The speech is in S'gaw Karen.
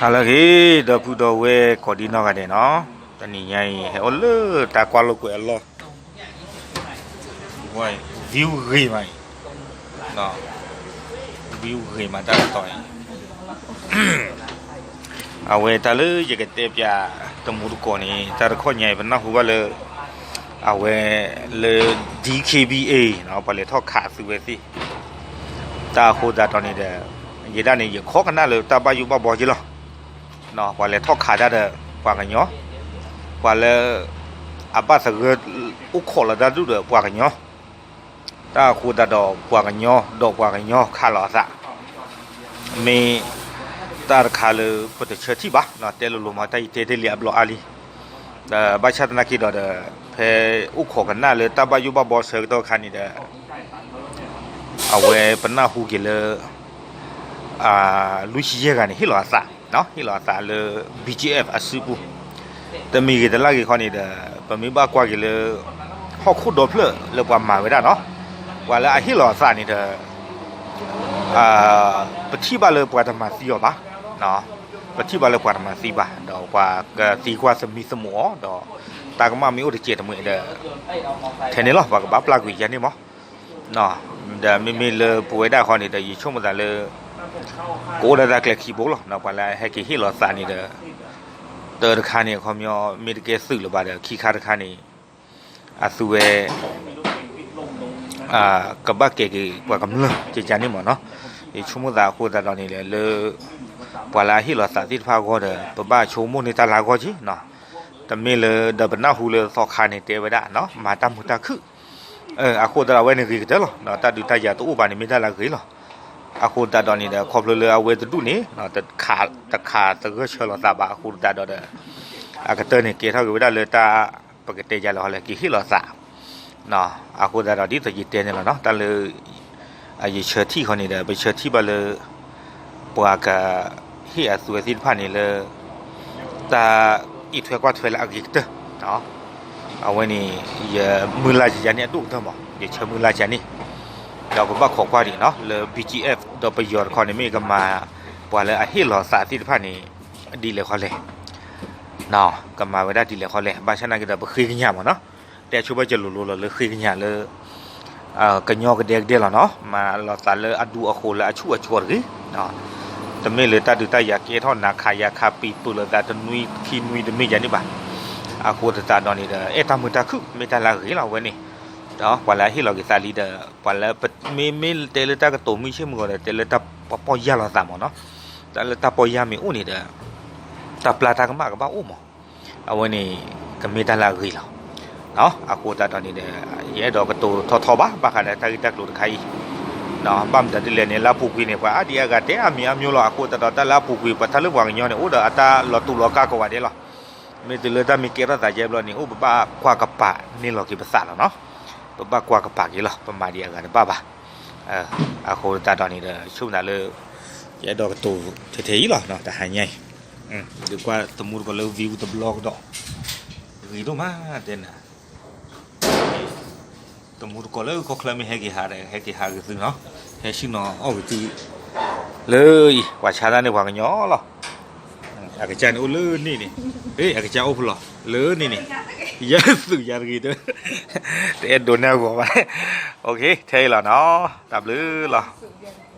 ဟါလၢအဂ့ၤ ဒီပုၢ်ဒီဝဲၢ်ကိးဒံနီၢ်ဂၤဒဲးနီၤ, တနံၤညါအံၤ ဟဲအိၣ်လၢတၢ်ကွၢ်လိာ်ကွဲအလီၢ်, view ဂ့ၤမးအံၤ, view ဂ့ၤမးတၢ်ကတီၤအံၤ, အဝဲတၢ်လၢယကတဲပၠးတမူတကိးန့ၣ် တၢ်တခီညါအံၤ ပနၢ်ဟူဘၣ်လၢ အဝဲလၢ D K B A နီၤ ပှၤလဲၤထီၣ်ခးသုဝဲသ့ၣ် တၢ်အဃိသတးဒီးန့ၣ်ဒီး ယဲဒၣ်န့ၣ် ယခီကနၣ်လၢတၢ်ဘၣ်ယိၣ်ဘၣ်ဘီက့ၤလီၤ. ပှၤလဲၤထီၣ်ခးတၢ်ဒီး ပှၤကညီ, ပှၤလၢအဘၣ်သဂၢၢ်အိၣ်ခိးလီၤတၢ်ဒူၣ်ဒီးပှၤကညီ, တၢ်အဃိသတးဒီး ပှၤကညီဒီးပှၤကညီခးလီၤအသး မ့ၢ်တၢ်တခါလၢပတဆၢထံၣ်ဘၣ်, တဲလိၤလိၤမး တၢ်ယတဲတ့ၢ်လံအဘျီအါလံ, ဒီးဘၣ်ဆၣ်သနာ်က့ဒီးဒီး ဖဲအိၣ်ခိးကနၣ်လၢတၢ်ဘၣ်ယိၣ်ဘၣ်ဘီဆၢကတီၢ်ခါန့ၣ်ဒီး အဝဲပနၢ်ဟူက့ၤလၢ လွံၢ်ဆံယဲၢ်ဂၤန့ၣ် ဟ့ၣ်လီၤအသး, ဟ့ၣ်လီၤအသးလၢ B G F အစုပူၤ, တမံၤဂ့ၤတလၢ်ဂ့ၤခီန့ၣ်ဒီး ပမ့ၢ်ဘၣ်ကွၢ်က့ၤလၢ ဟီၣ်ခိၣ်ဒီဖျၢၣ်လၢပှၤမၤဝဲဒၣ်နီၤ, ပှၤလၢအဟ့ၣ်လီၤအသးန့ၣ်ဒီး ပထံၣ်ဘၣ်လၢပှၤတမၤသံအီၤဘၣ်, ပထံၣ်ဘၣ်လၢပှၤတမၤသံဘၣ် ဒီးပှၤကသံကွၢ်သမံသမိးအီၤ ဒီးတၢ်ကမၣ်မ့ၢ်အိၣ်တစဲးတမှဲးဒီး ထဲန့ၣ်လီၤ ပှၤကဘၣ်ပျၢ်ကွံာ်ယၤန့ၣ်မး, ဒီးမ့မ့ၢ်လၢပဝဲဒၣ်ခီန့ၣ်ဒီး ယဆိကမိၣ်သးလၢ ကအိၣ်ဒၣ်တၢ်ကျဲခံဘိလီၤ, ပှၤလၢအဟဲက့ၤဟ့ၣ်လီၤသးန့ၣ်ဒီး တၢတခါန့ၣ် အခီပညီမ့ၢ်တကဲသုးလၢၤဘၣ်ဒီး ခံခါတခါန့ၣ် အသုဝဲ ကဘၣ်ကဲက့ၤပှၤကမျၢၢ်ကကန့ၣ်မးနီၤ, ယဆိကမိၣ်သးအဃိသတးဒီးန့ၣ်ဒီး လၢ ပှၤလၢအဟ့ၣ်လီၤသးသ့ၣ်တဖၣ်အဂီၢ်ဒီး ပဘၣ်ဆိကမိၣ်န့ၢ်တၢ်လၢအဂီၢ်က့ၤနီၤ, တမ့ၢ်လၢဒီးပနၢ်ဟူလၢသီခါန့ၣ်တဲဝဲဒၣ်နီၤ မၤတၢ်မုာ်တၢ်ခုၣ် အဃိသတးဒီးအဝဲန့ၣ်ဂ့ၤကတၢၢ်လီၤ, တၢ်ဒုးတၢ်ယၤတအိၣ်ဘၣ်န့ၣ်မ့ၢ်တၢ်လၢအဂ့ၤလီၤ, အဃိသတးဒီးန့ၣ်ဒီး ခီဖျိလၢအဝဲတဒူၣ်န့ၣ် တခးသဂၢၢ်ဆၢလီၤသးဘၣ်အဃိသတးဒီးဒီး အကတၢၢ်န့ၣ်ကဲထီၣ်က့ၤဝဲဒၣ်လၢတၢ် ပကတဲယၤလဲၣ်ဟီလဲၣ် က့ၤဟ့ၣ်လီၤသး အဃိသတးဒီးဒ်သိးယတဲန့ၣ်လီၤနီၤ တၢ်လၢ ယဆၢထံၣ်ခီန့ၣ်ဒီး ပဆၢထံၣ်ဘၣ်လၢ ပှၤက ဟ့ၣ်အသုဝဲသ့ၣ်တဖၣ်န့ၣ်လၢ တၢ်အံးထွဲကွၢ်ထွဲလၢအဂ့ၤကတၢၢ် အဝဲန့ၣ် ယမုၢ်လၢ်ယၤန့ၣ်အဒိၣ်ကတၢၢ်မး ယဆၢမုၢ်လၢ်ယၤန့ၣ် ဒီးပဘၣ်ခိးကွၢ်ဒံးနီၤ လၢ B G F ဒီးပယီၤတခီန့ၣ် မ့ၢ်ကမၤ ပှၤလၢအဟ့ၣ်လီၤသးသ့ၣ်တဖၣ်န့ၣ် ဒ်လဲၣ်ခီလဲၣ် ကမၤဝဲဒၣ်ဒ်လဲၣ်ခီလဲၣ် ဘၣ်ဆၣ်နာ်က့ဒီး ပဃ့ကညးမးနီၤ တဲဆိဘၣ်ကလိၤလိၤလီၤလၢဃ့ကညးလၢ ကညီကဒဲကဒဲလီၤနီၤ မၤလီၤသးလၢအဒူအဃိးလၢအဆူၣ်အဆှီတဂ့ၤ တမ့ၢ်လၢတၢ်ဒုးတၢ်ယၤကဲထီၣ်နၤခးယၤခးပံၤပၢၢ်လိာ်သးတနွံခံနွံတမ့ၢ်ယၤန့ၣ်ဘၣ် အဃိသတးဒီးန့ၣ်ဒီး အဲၣ်တၢ်မုာ်တၢ်ခုၣ် မ့ၢ်တၢ်လၢအဂ့ၤလီၤ အဝဲန့ၣ် ဒီးပှၤလၢအဟ့ၣ်လီၤက့ၤသးလံဒီး ပှၤလၢ မ့မ့ၢ်တဲလၢတၢ်ကတိၤမုၢ်ဆ့ၣ်မုၢ်ဂီၤဒီး တဲလၢတၢ်ပီၢ်ယၢ်လီၤသးမးနီၤ တၢ်လၢတၢ်ပီၢ်ယၢ်မ့ၢ်အိၣ်န့ၣ်ဒီး တၢ်ပျၢ်တၢ်ကမၣ်ကဘၣ်အိၣ်မး အဝဲန့ၣ် ကမ့ၢ်တၢ်လၢအဂ့ၤလီၤ အဃိသတးဒီးန့ၣ်ဒီး ယအဲၣ်ဒိးကတိၤထီထီဘၣ် ဘၣ်ဃးဒီးတၢ်ဂ့ၢ်တၢ်ကျိၤတခါအံၤ ဘၣ်မတၤဒ်လဲၣ်န့ၣ် လၢအပူၤကွံာ်န့ၣ် ပှၤအါဒံအါဂၤတဲအါမံၤအါမျိၤလီၤ အဃိသတးဒီး တၢ်လၢအပူၤကွံာ် ပှၤတၢ်လၢပှၤကညီန့ၣ် အိၣ်ဒီးအတၢ်လီၤတူာ်လီၤကာ်ကိးဂၤဒဲးလီၤ မ့ၢ်တုၤလၢတၢ်မ့ၢ်ကဲထီၣ်သးကဲဘျီန့ၣ် အိၣ်ပဘၣ်ကွၢ်ကပၤန့ၢ်လီၤက့ၤပသးလီၤနီၤ ပဘၣ်ကွၢ်ကပၤက့ၤလီၤ ပမၤဒံးအဂၤတဘၣ်ဘၣ် အဃိသတးဒီးန့ၣ်ဒီး ဆိကမိၣ်သးလၢ ယအဲၣ်ဒိးကတိၤထဲထဲအံၤလီၤ တဟါညါအံၤ ဒုးကွၢ်တမူတကိးလၢ view တဘျီကဒီး ဂ့ၤဒိၣ်မးတဲနၤ တမူတကိးလၢကီၢ်ချၢမ့ၢ်ဟဲက့ၤဟးဒီး ဟဲက့ၤဟးဂ့ၤသုနီၤ ဟဲဆ့ၣ်နီၤအီၣ်ဂ့ၤသု လၢအံၤ ပှၤဆါတၢ်န့ၣ်ပှၤကညီလီၤ အကစၢ်န့ၣ်အိၣ်လၢန့ၣ်န့ၣ် အကစၢ်အိၣ်ဖဲလဲၣ် လၢန့ၣ်န့ၣ် ယသုးယၤတဂ့ၤတၢ် တအဲၣ်ဒိးန့ၢ်အဂီၢ်ဘၣ် ထဲအံၤလီၤနီၤ တၢ်ဘျုးလီၤ